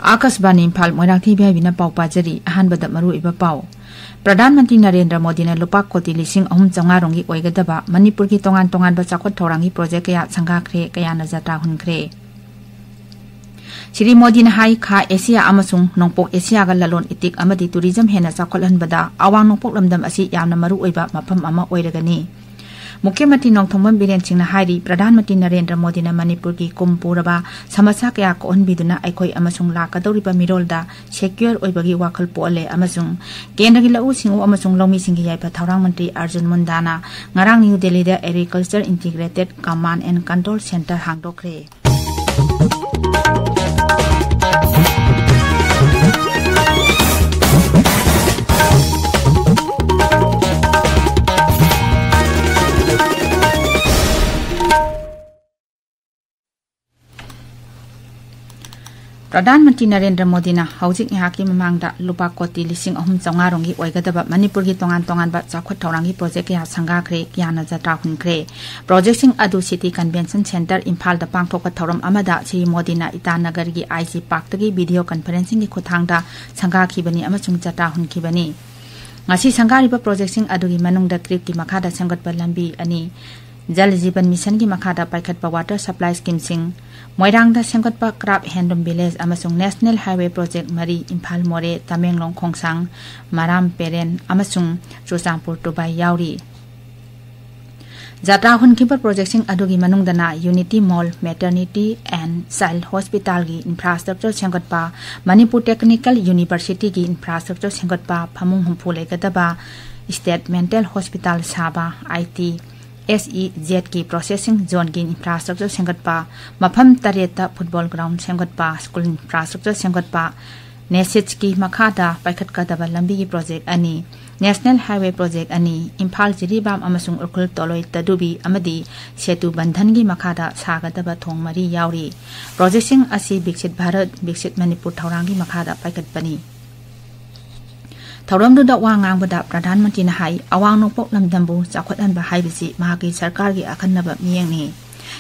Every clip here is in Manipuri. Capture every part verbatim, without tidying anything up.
ꯑꯥꯀꯥꯁꯕꯥꯅꯤ ꯏꯝꯐꯥꯜ, ꯃꯣꯏꯔꯥꯡꯊꯦꯝ ꯏꯕꯦꯝꯍꯥꯏꯕꯤꯅ ꯄꯥꯎ ꯄꯥꯖꯔꯤ꯫ ꯑꯍꯥꯟꯕꯗ ꯃꯔꯨꯑꯣꯏꯕ ꯄꯥꯎ꯫ ꯄ꯭ꯔꯙꯥꯟ ꯃꯟꯇ꯭ꯔꯤ ꯅꯔꯦꯟꯗ꯭ꯔ ꯃꯣꯗꯤꯅ ꯂꯨꯄꯥ ꯀꯣꯇꯤ ꯂꯤꯁꯤꯡ ꯑꯍꯨꯝ ꯆꯥꯝꯃꯉꯥ ꯔꯣꯝꯒꯤ ꯑꯣꯏꯒꯗꯕ ꯃꯅꯤꯄꯨꯔꯒꯤ ꯇꯣꯉꯥꯟ ꯇꯣꯉꯥꯟꯕ ꯆꯥꯎꯈꯠ ꯊꯧꯔꯥꯡꯒꯤ ꯄ꯭ꯔꯣꯖꯦꯛ ꯀꯌꯥ ꯁꯪꯒꯥꯈ꯭ꯔꯦ, ꯀꯌꯥꯅ ꯖꯇ꯭ꯔꯥ ꯍꯨꯟꯈ꯭ꯔꯦ꯫ ꯁ꯭ꯔꯤ ꯃꯣꯗꯤꯅ ꯍꯥꯏ, ꯈꯥ ꯑꯦꯁꯤꯌꯥ ꯑꯃꯁꯨꯡ ꯅꯣꯡꯄꯣꯛ ꯑꯦꯁꯤꯌꯥꯒ ꯂꯂꯣꯟ ꯏꯇꯤꯛ ꯑꯃꯗꯤ ꯇꯨꯔꯤꯖꯝ ꯍꯦꯟꯅ ꯆꯥꯎꯈꯠꯍꯟꯕꯗ ꯑꯋꯥꯡ ꯅꯣꯡꯄꯣꯛ ꯂꯝꯗꯝ ꯑꯁꯤ ꯌꯥꯝꯅ ꯃꯔꯨꯑꯣꯏꯕ ꯃꯐꯝ ꯑꯃ ꯑꯣꯏꯔꯒꯅꯤ꯫ ꯃꯨꯈ꯭ꯌ ꯃꯟꯇ꯭ꯔꯤ ꯅꯣꯡꯊꯣꯝꯕꯝ ꯕꯤꯔꯦꯟ ꯁꯤꯡꯅ ꯍꯥꯏꯔꯤ, ꯄ꯭ꯔꯙꯥꯟ ꯃꯟꯇ꯭ꯔꯤ ꯅꯔꯦꯟꯗ꯭ꯔ ꯃꯣꯗꯤꯅ ꯃꯅꯤꯄꯨꯔꯒꯤ ꯀꯨꯝ ꯄꯨꯔꯕ ꯁꯃꯁ꯭ꯌꯥ ꯀꯌꯥ ꯀꯣꯛꯍꯟꯕꯤꯗꯨꯅ ꯑꯩꯈꯣꯏ ꯑꯃꯁꯨꯡ ꯂꯥꯛꯀꯗꯧꯔꯤꯕ ꯃꯤꯔꯣꯜꯗ ꯁꯦꯀ꯭ꯌꯨꯔ ꯑꯣꯏꯕꯒꯤ ꯋꯥꯈꯜ ꯄꯣꯛꯍꯜꯂꯦ ꯑꯃꯁꯨꯡ ꯀꯦꯟꯗ꯭ꯔꯒꯤ ꯂꯧꯎ ꯁꯤꯡꯎ ꯑꯃꯁꯨꯡ ꯂꯧꯃꯤꯁꯤꯡꯒꯤ ꯌꯥꯏꯐ ꯊꯧꯔꯥꯡ ꯃꯟꯇ꯭ꯔꯤ ꯑꯔꯖꯨꯟ ꯃꯨꯟꯗꯥꯅ ꯉꯔꯥꯡ ꯅ꯭ꯌꯨ ꯗꯦꯜꯂꯤꯗ Agriculture Integrated Command and Control Centre ꯍꯥꯡꯗꯣꯛꯈ꯭ꯔꯦ꯫ Pradhan Mantri Narendra ꯃꯣꯗꯤꯅ ꯍꯧꯖꯤꯛ ꯉꯥꯏꯍꯥꯛꯀꯤ ꯃꯃꯥꯡꯗ ꯂꯨꯄꯥ ꯀꯣꯇꯤ ꯂꯤꯁꯤꯡ ꯑꯍꯨꯝ ꯆꯥꯝꯃꯉꯥ ꯔꯣꯝꯒꯤ ꯑꯣꯏꯒꯗꯕ ꯃꯅꯤꯄꯨꯔꯒꯤ ꯇꯣꯉꯥꯟ ꯇꯣꯉꯥꯟꯕ ꯆꯥꯎꯈꯠ ꯊꯧꯔꯥꯡꯒꯤ ꯄ꯭ꯔꯣꯖꯦꯛ ꯀꯌꯥ ꯁꯪꯒꯥꯈ꯭ꯔꯦ, ꯀꯌꯥꯅ ꯖꯇ꯭ꯔꯥ ꯍꯨꯟꯈ꯭ꯔꯦ꯫ ꯄ꯭ꯔꯣꯖꯦꯛꯁꯤꯡ ꯑꯗꯨ ꯁꯤꯇꯤ ꯀꯟꯚꯦꯟꯁꯟ ꯁꯦꯟꯇꯔ ꯏꯝꯐꯥꯜꯗ ꯄꯥꯡꯊꯣꯛꯄ ꯊꯧꯔꯝ ꯑꯃꯗ ꯁ꯭ꯔꯤ ꯃꯣꯗꯤꯅ ꯏꯇꯥꯅꯒꯔꯒꯤ ꯑꯥꯏ ꯖꯤ ꯄꯥꯔꯛꯇꯒꯤ ꯚꯤꯗꯤꯑꯣ ꯀꯟꯐꯔꯦꯟꯁꯤꯡꯒꯤ ꯈꯨꯠꯊꯥꯡꯗ ꯁꯪꯒꯥꯈꯤꯕꯅꯤ ꯑꯃꯁꯨꯡ ꯖꯇ꯭ꯔꯥ ꯍꯨꯟꯈꯤꯕꯅꯤ꯫ ꯉꯁꯤ ꯁꯪꯒꯥꯔꯤꯕ ꯄ꯭ꯔꯣꯖꯦꯛꯁꯤꯡ ꯑꯗꯨꯒꯤ ꯃꯅꯨꯡꯗ ꯀ꯭ꯔꯤꯞꯀꯤ ꯃꯈꯥꯗ ꯁꯦꯝꯒꯠꯄ ꯂꯝꯕꯤ ꯑꯅꯤ, ꯖꯜ ꯖꯤꯕꯟ ꯃꯤꯁꯟꯒꯤ ꯃꯈꯥꯗ ꯄꯥꯏꯈꯠꯄ ꯋꯥꯇꯔ ꯁꯄ꯭ꯂꯥꯏ ꯁ꯭ꯀꯤꯝꯁꯤꯡ, ꯃꯣꯏꯔꯥꯡꯗ ꯁꯦꯝꯒꯠꯄ ꯀ꯭ꯔꯥꯐ ꯍꯦꯟꯂꯨꯝ ꯚꯤꯂꯦꯖ ꯑꯃꯁꯨꯡ ꯅꯦꯁꯅꯦꯜ ꯍꯥꯏꯋꯦ ꯄ꯭ꯔꯣꯖꯦꯛ ꯃꯔꯤ, ꯏꯝꯐꯥꯜ ꯃꯣꯔꯦ, ꯇꯃꯦꯡꯂꯣꯡ ꯈꯣꯡꯁꯥꯡ, ꯃꯔꯥꯝ ꯄꯦꯔꯦꯟ ꯑꯃꯁꯨꯡ ꯆꯨꯔꯆꯥꯟꯄꯨꯔ ꯇꯨꯕꯥꯏ ꯌꯥꯎꯔꯤ꯫ ꯖꯇ꯭ꯔꯥ ꯍꯨꯟꯈꯤꯕ ꯄ꯭ꯔꯣꯖꯦꯛꯁꯤꯡ ꯑꯗꯨꯒꯤ ꯃꯅꯨꯡꯗꯅ Unity Mall, Maternity and Child Hospitalꯒꯤ ꯏꯟꯐ꯭ꯔꯥꯁ꯭ꯇ꯭ꯔꯛꯆꯔ ꯁꯦꯝꯒꯠꯄ, ꯃꯅꯤꯄꯨꯔ ꯇꯦꯛꯅꯤꯀꯦꯜ ꯌꯨꯅꯤꯚꯔꯁꯤꯇꯤꯒꯤ ꯏꯟꯐ꯭ꯔꯥꯁ꯭ꯇ꯭ꯔꯛꯆꯔ ꯁꯦꯝꯒꯠꯄ, ꯐꯃꯨꯡ ꯍꯨꯝꯐꯨ ꯂꯩꯒꯗꯕ ꯁ꯭ꯇꯦꯠ ꯃꯦꯟꯇꯦꯜ ꯍꯣꯁꯄꯤꯇꯥꯜ ꯁꯥꯕ, ꯑꯥꯏ ꯇꯤ, ꯑꯦꯁ ꯏ ꯖꯦꯠꯀꯤ ꯄ꯭ꯔꯣꯁꯦꯁꯤꯡ ꯖꯣꯟꯒꯤ ꯏꯟꯐ꯭ꯔꯥꯁ꯭ꯇ꯭ꯔꯛꯆꯔ ꯁꯦꯝꯒꯠꯄ, ꯃꯐꯝ ꯇꯔꯦꯠꯇ ꯐꯨꯠꯕꯣꯜ ꯒ꯭ꯔꯥꯎꯟ ꯁꯦꯝꯒꯠꯄ, ꯁ꯭ꯀꯨꯜ ꯏꯟꯐ꯭ꯔꯥꯁ꯭ꯇ꯭ꯔꯛꯆꯔ ꯁꯦꯝꯒꯠꯄ, ꯅꯦꯁꯤꯠꯁꯀꯤ ꯃꯈꯥꯗ ꯄꯥꯏꯈꯠꯀꯗꯕ ꯂꯝꯕꯤꯒꯤ ꯄ꯭ꯔꯣꯖꯦꯛ ꯑꯅꯤ, ꯅꯦꯁꯅꯦꯜ ꯍꯥꯏꯋꯦ ꯄ꯭ꯔꯣꯖꯦꯛ ꯑꯅꯤ, ꯏꯝꯐꯥꯜ ꯖꯤꯔꯤꯕꯥꯝ ꯑꯃꯁꯨꯡ ꯎꯈ꯭ꯔꯨꯜ ꯇꯣꯂꯣꯏ ꯇꯗꯨꯕꯤ ꯑꯃꯗꯤ ꯁꯦꯇꯨ ꯕꯟꯙꯟꯒꯤ ꯃꯈꯥꯗ ꯁꯥꯒꯗꯕ ꯊꯣꯡ ꯃꯔꯤ ꯌꯥꯎꯔꯤ꯫ ꯄ꯭ꯔꯣꯖꯦꯛꯁꯤꯡ ꯑꯁꯤ ꯕꯤꯛꯁꯤꯠ ꯚꯥꯔꯠ, ꯕꯤꯛꯁꯤꯠ ꯃꯅꯤꯄꯨꯔ ꯊꯧꯔꯥꯡꯒꯤ ꯃꯈꯥꯗ ꯄꯥꯏꯈꯠꯄꯅꯤ꯫ ꯊꯧꯔꯝꯗꯨꯗ ꯋꯥ ꯉꯥꯡꯕꯗ ꯄ꯭ꯔꯙꯥꯟ ꯃꯟꯇ꯭ꯔꯤꯅ ꯍꯥꯏ, ꯑꯋꯥꯡ ꯅꯣꯡꯄꯣꯛ ꯂꯝꯗꯝꯕꯨ ꯆꯥꯎꯈꯠꯍꯟꯕ ꯍꯥꯏꯕꯁꯤ ꯃꯍꯥꯛꯀꯤ ꯁꯔꯀꯥꯔꯒꯤ ꯑꯈꯟꯅꯕ ꯃꯤꯠꯌꯦꯡꯅꯤ꯫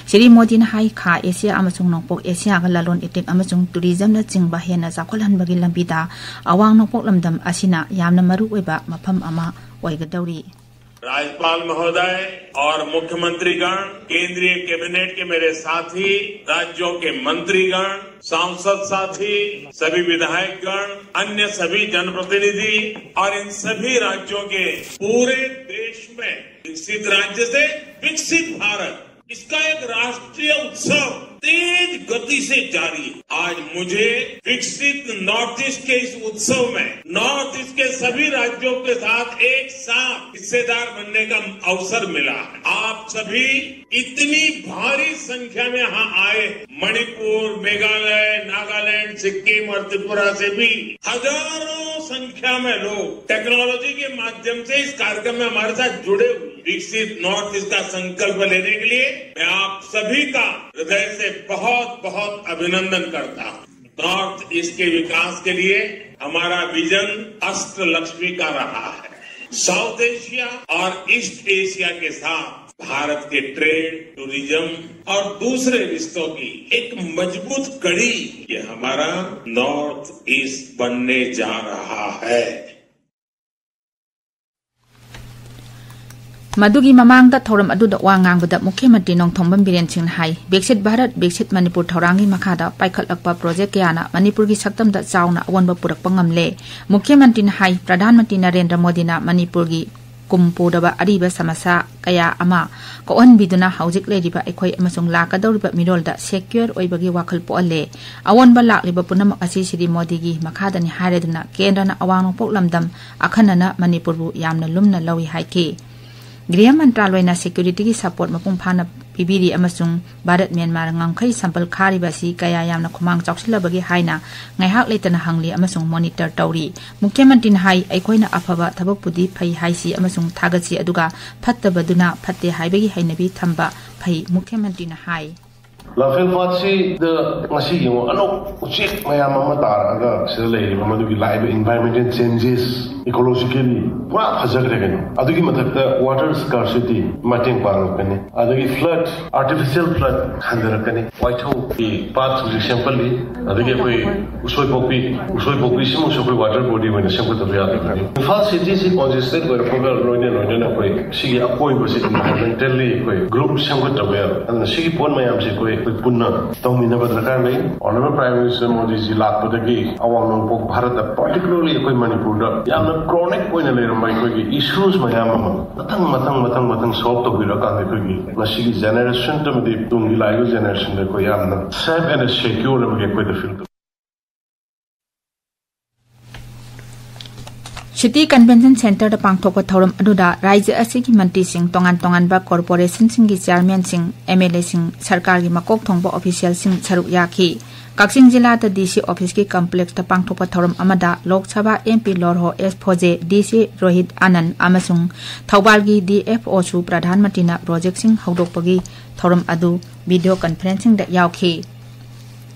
ꯁ꯭ꯔꯤ ꯃꯣꯗꯤꯅ ꯍꯥꯏ, ꯈꯥ ꯑꯦꯁꯤꯌꯥ ꯑꯃꯁꯨꯡ ꯅꯣꯡꯄꯣꯛ ꯑꯦꯁꯤꯌꯥꯒ ꯂꯂꯣꯟ ꯏꯇꯤꯛ ꯑꯃꯁꯨꯡ ꯇꯨꯔꯤꯖꯝꯅꯆꯤꯡꯕ ꯍꯦꯟꯅ ꯆꯥꯎꯈꯠꯍꯟꯕꯒꯤ ꯂꯝꯕꯤꯗ ꯑꯋꯥꯡ ꯅꯣꯡꯄꯣꯛ ꯂꯝꯗꯝ ꯑꯁꯤꯅ ꯌꯥꯝꯅ ꯃꯔꯨꯑꯣꯏꯕ ꯃꯐꯝ ꯑꯃ ꯑꯣꯏꯒꯗꯧꯔꯤ꯫ राज्यपाल महोदय और मुख्यमंत्रीगण, केंद्रीय कैबिनेट के मेरे साथी, राज्यों के मंत्रीगण, सांसद साथी, सभी विधायकगण, अन्य सभी जनप्रतिनिधि और इन सभी राज्यों के पूरे देश में विकसित राज्य से विकसित भारत, इसका एक राष्ट्रीय उत्सव तेज गति से जारी है। आज मुझे विकसित नॉर्थ ईस्ट के इस उत्सव में नॉर्थ ईस्ट के सभी राज्यों के साथ एक साथ हिस्सेदार बनने का अवसर मिला है। आप सभी इतनी भारी संख्या में यहाँ आए, मणिपुर, मेघालय, नागालैंड, सिक्किम और त्रिपुरा से भी हजारों संख्या में लोग टेक्नोलॉजी के माध्यम से इस कार्यक्रम में हमारे साथ जुड़े हुए हैं। विकसित नॉर्थ ईस्ट का संकल्प लेने के लिए मैं आप सभी का हृदय से बहुत बहुत अभिनंदन करता हूँ। नॉर्थ ईस्ट के विकास के लिए हमारा विजन अष्ट लक्ष्मी का रहा है। साउथ एशिया और ईस्ट एशिया के साथ भारत के ट्रेड, टूरिज्म और दूसरे रिश्तों की एक मजबूत कड़ी, ये हमारा नॉर्थ ईस्ट बनने जा रहा है। ꯃꯗꯨꯒꯤ ꯃꯃꯥꯡꯗ ꯊꯧꯔꯝ ꯑꯗꯨꯗ ꯋꯥ ꯉꯥꯡꯕꯗ ꯃꯨꯈ꯭ꯌ ꯃꯟꯇ꯭ꯔꯤ ꯅꯣꯡꯊꯣꯝꯕꯝ ꯕꯤꯔꯦꯟ ꯁꯤꯡꯅ ꯍꯥꯏ, ꯕꯤꯛꯁꯤꯠ ꯚꯥꯔꯠ, ꯕꯤꯛꯁꯤꯠ ꯃꯅꯤꯄꯨꯔ ꯊꯧꯔꯥꯡꯒꯤ ꯃꯈꯥꯗ ꯄꯥꯏꯈꯠꯂꯛꯄ ꯄ꯭ꯔꯣꯖꯦꯛ ꯀꯌꯥꯅ ꯃꯅꯤꯄꯨꯔꯒꯤ ꯁꯛꯇꯝꯗ ꯆꯥꯎꯅ ꯑꯑꯣꯟꯕ ꯄꯨꯔꯛꯄ ꯉꯝꯂꯦ꯫ ꯃꯨꯈ꯭ꯌ ꯃꯟꯇ꯭ꯔꯤꯅ ꯍꯥꯏ, ꯄ꯭ꯔꯙꯥꯟ ꯃꯟꯇ꯭ꯔꯤ ꯅꯔꯦꯟꯗ꯭ꯔ ꯃꯣꯗꯤꯅ ꯃꯅꯤꯄꯨꯔꯒꯤ ꯀꯨꯝ ꯄꯨꯔꯕ ꯑꯔꯤꯕ ꯁꯃꯁ꯭ꯌꯥ ꯀꯌꯥ ꯑꯃ ꯀꯣꯛꯍꯟꯕꯤꯗꯨꯅ ꯍꯧꯖꯤꯛ ꯂꯩꯔꯤꯕ ꯑꯩꯈꯣꯏ ꯑꯃꯁꯨꯡ ꯂꯥꯛꯀꯗꯧꯔꯤꯕ ꯃꯤꯔꯣꯜꯗ ꯁꯦꯀ꯭ꯌꯨꯔ ꯑꯣꯏꯕꯒꯤ ꯋꯥꯈꯜ ꯄꯣꯛꯍꯜꯂꯦ꯫ ꯑꯑꯣꯟꯕ ꯂꯥꯛꯂꯤꯕ ꯄꯨꯝꯅꯃꯛ ꯑꯁꯤ ꯁ꯭ꯔꯤ ꯃꯣꯗꯤꯒꯤ ꯃꯈꯥꯗꯅꯤ ꯍꯥꯏꯔꯗꯨꯅ ꯀꯦꯟꯗ꯭ꯔꯅ ꯑꯋꯥꯡ ꯅꯣꯡꯄꯣꯛ ꯂꯝꯗꯝ ꯑꯈꯟꯅꯅ ꯃꯅꯤꯄꯨꯔꯕꯨ ꯌꯥꯝꯅ ꯂꯨꯝꯅ ꯂꯧꯏ ꯍꯥꯏꯈꯤ꯫ ꯒ꯭ꯔꯤꯍ ꯃꯟꯇ꯭ꯔꯥꯂꯣꯏꯅ ꯁꯦꯀ꯭ꯌꯨꯔꯤꯇꯤꯒꯤ ꯁꯄꯣꯔꯠ ꯃꯄꯨꯡ ꯐꯥꯅ ꯄꯤꯕꯤꯔꯤ ꯑꯃꯁꯨꯡ ꯚꯥꯔꯠ ꯃ꯭ꯌꯥꯟꯃꯥꯔ ꯉꯝꯈꯩ ꯁꯝꯄꯜ ꯈꯥꯔꯤꯕ ꯑꯁꯤ ꯀꯌꯥ ꯌꯥꯝꯅ ꯈꯨꯃꯥꯡ ꯆꯥꯎꯁꯤꯜꯂꯕꯒꯦ ꯍꯥꯏꯅ ꯉꯥꯏꯍꯥꯛ ꯂꯩꯇꯅ ꯍꯪꯂꯤ ꯑꯃꯁꯨꯡ ꯃꯣꯅꯤꯇꯔ ꯇꯧꯔꯤ꯫ ꯃꯨꯈ꯭ꯌ ꯃꯟꯇ꯭ꯔꯤꯅ ꯍꯥꯏ, ꯑꯩꯈꯣꯏꯅ ꯑꯐꯕ ꯊꯕꯛꯄꯨꯗꯤ ꯐꯩ ꯍꯥꯏꯁꯤ ꯑꯃꯁꯨꯡ ꯊꯥꯒꯠꯁꯤ, ꯑꯗꯨꯒ ꯐꯠꯇꯕꯗꯨꯅ ꯐꯠꯇꯦ ꯍꯥꯏꯕꯒꯤ ꯍꯩꯅꯕꯤ ꯊꯝꯕ ꯐꯩ, ꯃꯨꯈ꯭ꯌ ꯃꯟꯇ꯭ꯔꯤꯅ ꯍꯥꯏ꯫ ꯂꯥꯐꯦꯜ ꯄꯥꯠꯁꯤꯗ ꯉꯁꯤ ꯌꯦꯡꯉꯣ, ꯑꯅꯧ ꯎꯆꯦꯛ ꯃꯌꯥꯝ ꯑꯃ ꯇꯥꯔꯛꯑꯒ ꯁꯤꯗ ꯂꯩꯔꯤꯕ ꯃꯗꯨꯒꯤ ꯂꯥꯛꯏꯕ environmental changes, ecologically ꯄꯨꯔꯥ ꯐꯖꯈ꯭ꯔꯦ ꯀꯩꯅꯣ꯫ ꯑꯗꯨꯒꯤ ꯃꯊꯛꯇ water scarcity ꯃꯇꯦꯡ ꯄꯥꯡꯉꯛꯀꯅꯤ, ꯑꯗꯒꯤ flood, artificial flood ꯍꯟꯊꯔꯛꯀꯅꯤ꯫ ꯋꯥꯏꯊꯧꯒꯤ ꯄꯥꯠ ꯍꯧꯖꯤꯛ ꯁꯦꯝꯒꯠꯂꯤ, ꯑꯗꯒꯤ ꯑꯩꯈꯣꯏ ꯎꯁꯣꯏꯄꯣꯛꯄꯤ, ꯎꯁꯣꯏꯄꯣꯛꯄꯤꯁꯤꯃꯁꯨ ꯑꯩꯈꯣꯏ water body ꯑꯣꯏꯅ ꯁꯦꯝꯒꯠꯇꯕ ꯌꯥꯗꯕꯅꯤ꯫ ꯏꯝꯐꯥꯜ ꯁꯤꯇꯤꯁꯤ congested ꯑꯣꯏꯔꯛꯄꯒ ꯂꯣꯏꯅ ꯂꯣꯏꯅꯅ ꯑꯩꯈꯣꯏ ꯁꯤꯒꯤ ꯑꯀꯣꯏꯕꯁꯤ environmentally ꯑꯩꯈꯣꯏ group ꯁꯦꯝꯒꯠꯇꯕ ꯌꯥꯔꯣꯏ꯫ ꯑꯗꯨꯅ ꯁꯤꯒꯤ ꯄꯣꯠ ꯃꯌꯥꯝꯁꯦ ꯑꯩꯈꯣꯏ ꯑꯩꯈꯣꯏ ꯄꯨꯟꯅ ꯇꯧꯃꯤꯟꯅꯕ ꯗꯔꯀꯥꯔ ꯂꯩ꯫ Honourable Prime Minister ꯃꯣꯗꯤꯖꯤ ꯂꯥꯛꯄꯗꯒꯤ ꯑꯋꯥꯡ ꯅꯣꯡꯄꯣꯛ ꯚꯥꯔꯠꯇ, particularly ꯑꯩꯈꯣꯏ ꯃꯅꯤꯄꯨꯔꯗ ꯌꯥꯝꯅ chronic ꯑꯣꯏꯅ ꯂꯩꯔꯝꯕ ꯑꯩꯈꯣꯏꯒꯤ issues ꯃꯌꯥꯝ ꯑꯃ ꯃꯊꯪ ꯃꯊꯪ ꯃꯊꯪ ꯃꯊꯪ solve ꯇꯧꯕꯤꯔꯀꯥꯟꯗ ꯑꯩꯈꯣꯏꯒꯤ ꯉꯁꯤꯒꯤ generation ꯑꯃꯗꯤ ꯇꯨꯡꯒꯤ ꯂꯥꯛꯏꯕ generationꯗ ꯑꯩꯈꯣꯏ ꯌꯥꯝꯅ safe and secure ꯑꯃꯒꯤ ꯑꯩꯈꯣꯏꯗ feel ꯇꯧ꯫ City Convention Centreꯗ ꯄꯥꯡꯊꯣꯛꯄ ꯊꯧꯔꯝ ꯑꯗꯨꯗ ꯔꯥꯖ꯭ꯌ ꯑꯁꯤꯒꯤ ꯃꯟꯇ꯭ꯔꯤꯁꯤꯡ, ꯇꯣꯉꯥꯟ ꯇꯣꯉꯥꯟꯕ corporationꯁꯤꯡꯒꯤ chairmanꯁꯤꯡ, MLAꯁꯤꯡ, ꯁꯔꯀꯥꯔꯒꯤ ꯃꯀꯣꯛ ꯊꯣꯡꯕ officialꯁꯤꯡ ꯁꯔꯨꯛ ꯌꯥꯈꯤ꯫ ꯀꯛꯆꯤꯡ ꯖꯤꯂꯥꯗ DC officeꯀꯤ complexꯇ ꯄꯥꯡꯊꯣꯛꯄ ꯊꯧꯔꯝ ꯑꯃꯗ ꯂꯣꯛ ꯁꯚꯥ MP ꯂꯣꯔꯍꯣ ꯑꯦꯁ ꯐꯣꯖꯦ, DC ꯔꯣꯍꯤꯠ ꯑꯅꯟ ꯑꯃꯁꯨꯡ ꯊꯧꯕꯥꯜꯒꯤ DFOꯁꯨ ꯄ꯭ꯔꯙꯥꯟ ꯃꯟꯇ꯭ꯔꯤꯅ projectꯁꯤꯡ ꯍꯧꯗꯣꯛꯄꯒꯤ ꯊꯧꯔꯝ ꯑꯗꯨ video conferencingꯗ ꯌꯥꯎꯈꯤ꯫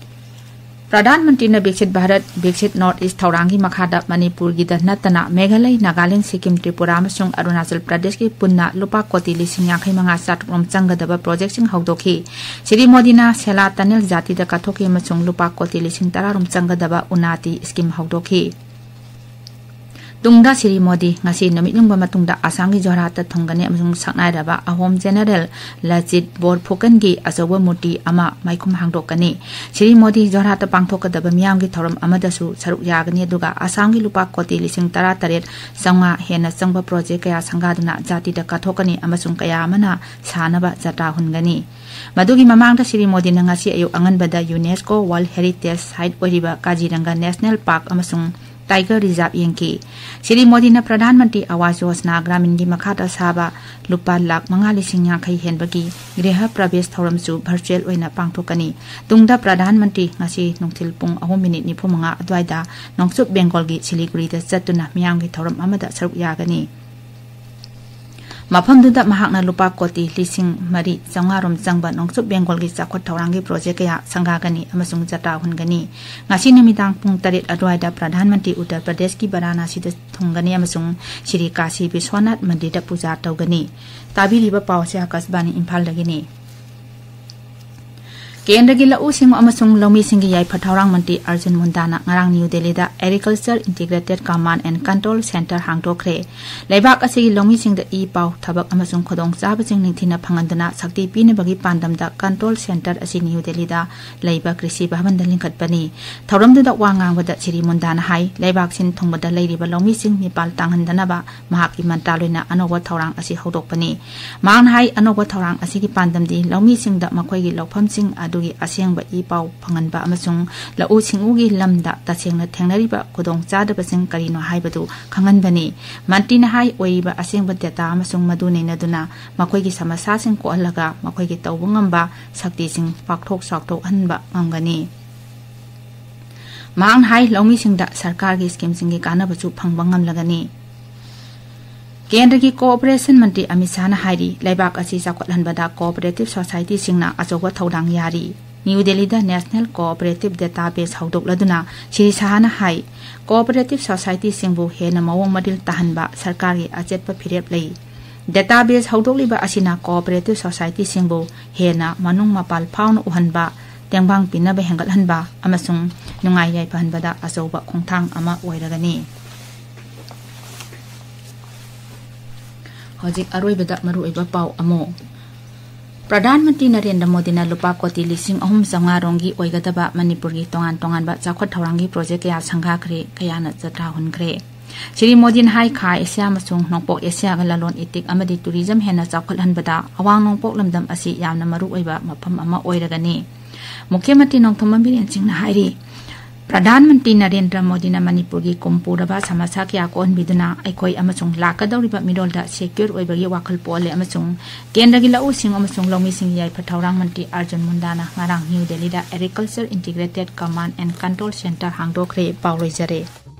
ꯄ꯭ꯔꯙꯥꯟ ꯃꯟꯇ꯭ꯔꯤꯅ ꯕꯤꯛꯁꯤꯠ ꯚꯥꯔꯠ, ꯕꯤꯛꯁꯤꯠ North East ꯊꯧꯔꯥꯡꯒꯤ ꯃꯈꯥꯗ ꯃꯅꯤꯄꯨꯔꯒꯤꯗ ꯅꯠꯇꯅ ꯃꯦꯘꯥꯂꯌ, ꯅꯥꯒꯥꯂꯦꯟ, ꯁꯤꯛꯀꯤꯝ, ꯇ꯭ꯔꯤꯄꯨꯔꯥ ꯑꯃꯁꯨꯡ ꯑꯔꯨꯅꯥꯆꯜ ꯄ꯭ꯔꯗꯦꯁꯀꯤ ꯄꯨꯟꯅ ꯂꯨꯄꯥ ꯀꯣꯇꯤ ꯂꯤꯁꯤꯡ ꯌꯥꯡꯈꯩ ꯃꯉꯥ ꯆꯥꯇ꯭ꯔꯨꯛ ꯔꯣꯝ ꯆꯪꯒꯗꯕ projectꯁꯤꯡ ꯍꯧꯗꯣꯛꯈꯤ꯫ ꯁ꯭ꯔꯤ ꯃꯣꯗꯤꯅ ꯁꯦꯂꯥ ꯇꯅꯦꯜ ꯖꯥꯇꯤꯗ ꯀꯠꯊꯣꯛꯈꯤ ꯑꯃꯁꯨꯡ ꯂꯨꯄꯥ ꯀꯣꯇꯤ ꯂꯤꯁꯤꯡ ꯇꯔꯥ ꯔꯣꯝ ꯆꯪꯒꯗꯕ ꯎꯟꯅꯇꯤ scheme ꯍꯧꯗꯣꯛꯈꯤ꯫ ꯇꯨꯡꯗ ꯁ꯭ꯔꯤ ꯃꯣꯗꯤ ꯉꯁꯤ ꯅꯨꯃꯤꯠ ꯌꯨꯡꯕ ꯃꯇꯨꯡꯗ ꯑꯁꯥꯝꯒꯤ ꯖꯣꯔꯍꯥꯠꯇ ꯊꯨꯡꯒꯅꯤ ꯑꯃꯁꯨꯡ ꯁꯛꯅꯥꯏꯔꯕ ꯑꯍꯣꯝ General ꯂꯆꯤꯠ ꯕꯣꯔꯐꯨꯀꯟꯒꯤ ꯑꯆꯧꯕ ꯃꯨꯔꯇꯤ ꯑꯃ ꯃꯥꯏꯈꯨꯝ ꯍꯥꯡꯗꯣꯛꯀꯅꯤ꯫ ꯁ꯭ꯔꯤ ꯃꯣꯗꯤ ꯖꯣꯔꯍꯥꯠꯇ ꯄꯥꯡꯊꯣꯛꯀꯗꯕ ꯃꯤꯌꯥꯝꯒꯤ ꯊꯧꯔꯝ ꯑꯃꯗꯁꯨ ꯁꯔꯨꯛ ꯌꯥꯒꯅꯤ, ꯑꯗꯨꯒ ꯑꯁꯥꯝꯒꯤ ꯂꯨꯄꯥ ꯀꯣꯇꯤ ꯂꯤꯁꯤꯡ ꯇꯔꯥ ꯇꯔꯦꯠ ꯆꯥꯝꯃꯉꯥ ꯍꯦꯟꯅ ꯆꯪꯕ project ꯀꯌꯥ ꯁꯪꯒꯥꯗꯨꯅ ꯖꯥꯇꯤꯗ ꯀꯠꯊꯣꯛꯀꯅꯤ ꯑꯃꯁꯨꯡ ꯀꯌꯥ ꯑꯃꯅ ꯁꯥꯅꯕ ꯖꯇ꯭ꯔꯥ ꯍꯨꯟꯒꯅꯤ꯫ ꯃꯗꯨꯒꯤ ꯃꯃꯥꯡꯗ ꯁ꯭ꯔꯤ ꯃꯣꯗꯤꯅ ꯉꯁꯤ ꯑꯌꯨꯛ ꯑꯉꯟꯕꯗ UNESCO World Heritage Site ꯑꯣꯏꯔꯤꯕ ꯀꯥꯖꯤꯔꯪꯒ National Park ꯑꯃꯁꯨꯡ Tiger Reserve ꯌꯦꯡꯈꯤ꯫ ꯁ꯭ꯔꯤ ꯃꯣꯗꯤꯅ ꯄ꯭ꯔꯙꯥꯟ ꯃꯟꯇ꯭ꯔꯤ ꯑꯋꯥꯁ ꯌꯣꯖꯅꯥ ꯒ꯭ꯔꯥꯃꯤꯟꯒꯤ ꯃꯈꯥꯗ ꯁꯥꯕ ꯂꯨꯄꯥ ꯂꯥꯈ ꯃꯉꯥ ꯂꯤꯁꯤꯡ ꯌꯥꯡꯈꯩ ꯍꯦꯟꯕꯒꯤ ꯒ꯭ꯔꯤꯍ ꯄ꯭ꯔꯕꯦꯁ ꯊꯧꯔꯝꯁꯨ virtual ꯑꯣꯏꯅ ꯄꯥꯡꯊꯣꯛꯀꯅꯤ꯫ ꯇꯨꯡꯗ ꯄ꯭ꯔꯙꯥꯟ ꯃꯟꯇ꯭ꯔꯤ ꯉꯁꯤ ꯅꯨꯡꯊꯤꯜ ꯄꯨꯡ ꯑꯍꯨꯝ ꯃꯤꯅꯤꯠ ꯅꯤꯐꯨ ꯃꯉꯥ ꯑꯗꯨꯋꯥꯏꯗ ꯅꯣꯡꯆꯨꯞ ꯕꯦꯡꯒꯣꯜꯒꯤ ꯁꯤꯂꯤꯒꯨꯔꯤꯗ ꯆꯠꯇꯨꯅ ꯃꯤꯌꯥꯝꯒꯤ ꯊꯧꯔꯝ ꯑꯃꯗ ꯁꯔꯨꯛ ꯌꯥꯒꯅꯤ꯫ ꯃꯐꯝꯗꯨꯗ ꯃꯍꯥꯛꯅ ꯂꯨꯄꯥ ꯀꯣꯇꯤ ꯂꯤꯁꯤꯡ ꯃꯔꯤ ꯆꯥꯝꯃꯉꯥ ꯔꯣꯝ ꯆꯪꯕ ꯅꯣꯡꯆꯨꯞ ꯕꯦꯡꯒꯣꯜꯒꯤ ꯆꯥꯎꯈꯠ ꯊꯧꯔꯥꯡꯒꯤ ꯄ꯭ꯔꯣꯖꯦꯛ ꯀꯌꯥ ꯁꯪꯒꯥꯒꯅꯤ ꯑꯃꯁꯨꯡ ꯖꯇ꯭ꯔꯥ ꯍꯨꯟꯒꯅꯤ꯫ ꯉꯁꯤ ꯅꯨꯃꯤꯗꯥꯡ ꯄꯨꯡ ꯇꯔꯦꯠ ꯑꯗꯨꯋꯥꯏꯗ ꯄ꯭ꯔꯙꯥꯟ ꯃꯟꯇ꯭ꯔꯤ ꯎꯠꯇꯔ ꯄ꯭ꯔꯗꯦꯁꯀꯤ ꯕꯔꯥꯅꯥꯁꯤꯗ ꯊꯨꯡꯒꯅꯤ ꯑꯃꯁꯨꯡ ꯁ꯭ꯔꯤ ꯀꯥꯁꯤ ꯕꯤꯁ꯭ꯋꯅꯥꯊ ꯃꯟꯗꯤꯔꯗ ꯄꯨꯖꯥ ꯇꯧꯒꯅꯤ꯫ ꯇꯥꯕꯤꯔꯤꯕ ꯄꯥꯎ ꯑꯁꯤ ꯑꯥꯀꯥꯁꯕꯥꯅꯤ ꯏꯝꯐꯥꯜꯗꯒꯤꯅꯤ꯫ ꯀꯦꯟꯗ꯭ꯔꯒꯤ ꯂꯧꯎ ꯁꯤꯡꯎ ꯑꯃꯁꯨꯡ ꯂꯧꯃꯤꯁꯤꯡꯒꯤ ꯌꯥꯏꯐ ꯊꯧꯔꯥꯡ ꯃꯟꯇ꯭ꯔꯤ ꯑꯔꯖꯨꯟ ꯃꯨꯟꯗꯥꯅ ꯉꯔꯥꯡ ꯅ꯭ꯌꯨ ꯗꯦꯜꯂꯤꯗ Agriculture Integrated Command and Control Centre ꯍꯥꯡꯗꯣꯛꯈ꯭ꯔꯦ꯫ ꯂꯩꯕꯥꯛ ꯑꯁꯤꯒꯤ ꯂꯧꯃꯤꯁꯤꯡꯗ ꯏ ꯄꯥꯎ, ꯊꯕꯛ ꯑꯃꯁꯨꯡ ꯈꯨꯗꯣꯡꯆꯥꯕꯁꯤꯡ ꯅꯤꯡꯊꯤꯅ ꯐꯪꯍꯟꯗꯨꯅ ꯁꯛꯇꯤ ꯄꯤꯅꯕꯒꯤ ꯄꯥꯟꯗꯝꯗ Control Centre ꯑꯁꯤ ꯅ꯭ꯌꯨ ꯗꯦꯜꯂꯤꯗ ꯂꯩꯕ ꯀ꯭ꯔꯤꯁꯤ ꯚꯕꯟꯗ ꯂꯤꯡꯈꯠꯄꯅꯤ꯫ ꯊꯧꯔꯝꯗꯨꯗ ꯋꯥ ꯉꯥꯡꯕꯗ ꯁ꯭ꯔꯤ ꯃꯨꯟꯗꯥꯅ ꯍꯥꯏ, ꯂꯩꯕꯥꯛ ꯁꯤꯟ ꯊꯨꯡꯕꯗ ꯂꯩꯔꯤꯕ ꯂꯧꯃꯤꯁꯤꯡ ꯃꯤꯄꯥꯜ ꯇꯥꯡꯍꯟꯗꯅꯕ ꯃꯍꯥꯛꯀꯤ ꯃꯟꯇ꯭ꯔꯥꯂꯣꯏꯅ ꯑꯅꯧꯕ ꯊꯧꯔꯥꯡ ꯑꯁꯤ ꯍꯧꯗꯣꯛꯄꯅꯤ꯫ ꯃꯍꯥꯛꯅ ꯍꯥꯏ, ꯑꯅꯧꯕ ꯊꯧꯔꯥꯡ ꯑꯁꯤꯒꯤ ꯄꯥꯟꯗꯝꯗꯤ ꯂꯧꯃꯤꯁꯤꯡꯗ ꯃꯈꯣꯏꯒꯤ ꯂꯧꯐꯝꯁꯤꯡ ꯑꯗꯨꯒꯤ ꯑꯁꯦꯡꯕ ꯏ ꯄꯥꯎ ꯐꯪꯍꯟꯕ ꯑꯃꯁꯨꯡ ꯂꯧꯎ ꯁꯤꯡꯎꯒꯤ ꯂꯝꯗ ꯇꯁꯦꯡꯅ ꯊꯦꯡꯅꯔꯤꯕ ꯈꯨꯗꯣꯡꯆꯥꯗꯕꯁꯤꯡ ꯀꯔꯤꯅꯣ ꯍꯥꯏꯕꯗꯨ ꯈꯪꯍꯟꯕꯅꯤ꯫ ꯃꯟꯇ꯭ꯔꯤꯅ ꯍꯥꯏ, ꯑꯣꯏꯔꯤꯕ ꯑꯁꯦꯡꯕ data ꯑꯃꯁꯨꯡ ꯃꯗꯨ ꯅꯩꯅꯗꯨꯅ ꯃꯈꯣꯏꯒꯤ ꯁꯃꯁ꯭ꯌꯥꯁꯤꯡ ꯀꯣꯛꯍꯜꯂꯒ ꯃꯈꯣꯏꯒꯤ ꯇꯧꯕ ꯉꯝꯕ ꯁꯛꯇꯤꯁꯤꯡ ꯄꯥꯛꯊꯣꯛ ꯆꯥꯎꯊꯣꯛꯍꯟꯕ ꯉꯝꯒꯅꯤ꯫ ꯃꯍꯥꯛꯅ ꯍꯥꯏ, ꯂꯧꯃꯤꯁꯤꯡꯗ ꯁꯔꯀꯥꯔꯒꯤ ꯁ꯭ꯀꯤꯝꯁꯤꯡꯒꯤ ꯀꯥꯟꯅꯕꯁꯨ ꯐꯪꯕ ꯉꯝꯂꯒꯅꯤ꯫ ꯀꯦꯟꯗ꯭ꯔꯒꯤ ꯀꯣꯑꯣꯄꯔꯦꯁꯟ ꯃꯟꯇ꯭ꯔꯤ ꯑꯃꯤꯠ ꯁꯥꯍꯅ ꯍꯥꯏꯔꯤ, ꯂꯩꯕꯥꯛ ꯑꯁꯤ ꯆꯥꯎꯈꯠꯍꯟꯕꯗ ꯀꯣꯑꯣꯄꯔꯦꯇꯤꯚ ꯁꯣꯁꯥꯏꯇꯤꯁꯤꯡꯅ ꯑꯆꯧꯕ ꯊꯧꯗꯥꯡ ꯌꯥꯔꯤ꯫ ꯅ꯭ꯌꯨ ꯗꯦꯜꯂꯤꯗ National Cooperative Database ꯍꯧꯗꯣꯛꯂꯗꯨꯅ ꯁ꯭ꯔꯤ ꯁꯥꯍꯅ ꯍꯥꯏ, ꯀꯣꯑꯣꯄꯔꯦꯇꯤꯚ ꯁꯣꯁꯥꯏꯇꯤꯁꯤꯡꯕꯨ ꯍꯦꯟꯅ ꯃꯑꯣꯡ ꯃꯔꯤꯜ ꯇꯥꯍꯟꯕ ꯁꯔꯀꯥꯔꯒꯤ ꯑꯆꯦꯠꯄ ꯐꯤꯔꯦꯞ ꯂꯩ꯫ Database ꯍꯧꯗꯣꯛꯂꯤꯕ ꯑꯁꯤꯅ ꯀꯣꯑꯣꯄꯔꯦꯇꯤꯚ ꯁꯣꯁꯥꯏꯇꯤꯁꯤꯡꯕꯨ ꯍꯦꯟꯅ ꯃꯅꯨꯡ ꯃꯄꯥꯜ ꯐꯥꯎꯅ ꯎꯍꯟꯕ, ꯇꯦꯡꯕꯥꯡ ꯄꯤꯅꯕ ꯍꯦꯟꯒꯠꯍꯟꯕ ꯑꯃꯁꯨꯡ ꯅꯨꯡꯉꯥꯏ ꯌꯥꯏꯐꯍꯟꯕꯗ ꯑꯆꯧꯕ ꯈꯣꯡꯊꯥꯡ ꯑꯃ ꯑꯣꯏꯔꯒꯅꯤ꯫ ꯍꯧꯖꯤꯛ ꯑꯔꯣꯏꯕꯗ ꯃꯔꯨꯑꯣꯏꯕ ꯄꯥꯎ ꯑꯃꯨꯛ꯫ ꯄ꯭ꯔꯙꯥꯟ ꯃꯟꯇ꯭ꯔꯤ ꯅꯔꯦꯟꯗ꯭ꯔ ꯃꯣꯗꯤꯅ ꯂꯨꯄꯥ ꯀꯣꯇꯤ ꯂꯤꯁꯤꯡ ꯑꯍꯨꯝ ꯆꯥꯝꯃꯉꯥ ꯔꯣꯝꯒꯤ ꯑꯣꯏꯒꯗꯕ ꯃꯅꯤꯄꯨꯔꯒꯤ ꯇꯣꯉꯥꯟ ꯇꯣꯉꯥꯟꯕ ꯆꯥꯎꯈꯠ ꯊꯧꯔꯥꯡꯒꯤ ꯄ꯭ꯔꯣꯖꯦꯛ ꯀꯌꯥ ꯁꯪꯒꯥꯈ꯭ꯔꯦ, ꯀꯌꯥꯅ ꯖꯇ꯭ꯔꯥ ꯍꯨꯟꯈ꯭ꯔꯦ꯫ ꯁ꯭ꯔꯤ ꯃꯣꯗꯤꯅ ꯍꯥꯏ, ꯈꯥ ꯑꯦꯁꯤꯌꯥ ꯑꯃꯁꯨꯡ ꯅꯣꯡꯄꯣꯛ ꯑꯦꯁꯤꯌꯥꯒ ꯂꯂꯣꯟ ꯏꯇꯤꯛ ꯑꯃꯗꯤ ꯇꯨꯔꯤꯖꯝ ꯍꯦꯟꯅ ꯆꯥꯎꯈꯠꯍꯟꯕꯗ ꯑꯋꯥꯡ ꯅꯣꯡꯄꯣꯛ ꯂꯝꯗꯝ ꯑꯁꯤ ꯌꯥꯝꯅ ꯃꯔꯨꯑꯣꯏꯕ ꯃꯐꯝ ꯑꯃ ꯑꯣꯏꯔꯒꯅꯤ꯫ ꯃꯨꯈ꯭ꯌ ꯃꯟꯇ꯭ꯔꯤ ꯅꯣꯡꯊꯣꯝꯕꯝ ꯕꯤꯔꯦꯟ ꯁꯤꯡꯅ ꯍꯥꯏꯔꯤ, ꯄ꯭ꯔꯙꯥꯟ ꯃꯟꯇ꯭ꯔꯤ ꯅꯔꯦꯟꯗ꯭ꯔ ꯃꯣꯗꯤꯅ ꯃꯅꯤꯄꯨꯔꯒꯤ ꯀꯨꯝ ꯄꯨꯔꯕ ꯁꯃꯁ꯭ꯌꯥ ꯀꯌꯥ ꯀꯣꯛꯍꯟꯕꯤꯗꯨꯅ ꯑꯩꯈꯣꯏ ꯑꯃꯁꯨꯡ ꯂꯥꯛꯀꯗꯧꯔꯤꯕ ꯃꯤꯔꯣꯜꯗ secure ꯑꯣꯏꯕꯒꯤ ꯋꯥꯈꯜ ꯄꯣꯛꯍꯜꯂꯦ ꯑꯃꯁꯨꯡ ꯀꯦꯟꯗ꯭ꯔꯒꯤ ꯂꯧꯎ ꯁꯤꯡꯎ ꯑꯃꯁꯨꯡ ꯂꯧꯃꯤꯁꯤꯡꯒꯤ ꯌꯥꯏꯐ ꯊꯧꯔꯥꯡ ꯃꯟꯇ꯭ꯔꯤ ꯑꯔꯖꯨꯟ ꯃꯨꯟꯗꯥꯅ ꯉꯔꯥꯡ ꯅ꯭ꯌꯨ ꯗꯦꯜꯂꯤꯗ Agriculture Integrated Command and Control Centre ꯍꯥꯡꯗꯣꯛꯈ꯭ꯔꯦ꯫ ꯄꯥꯎ ꯂꯣꯏꯖꯔꯦ꯫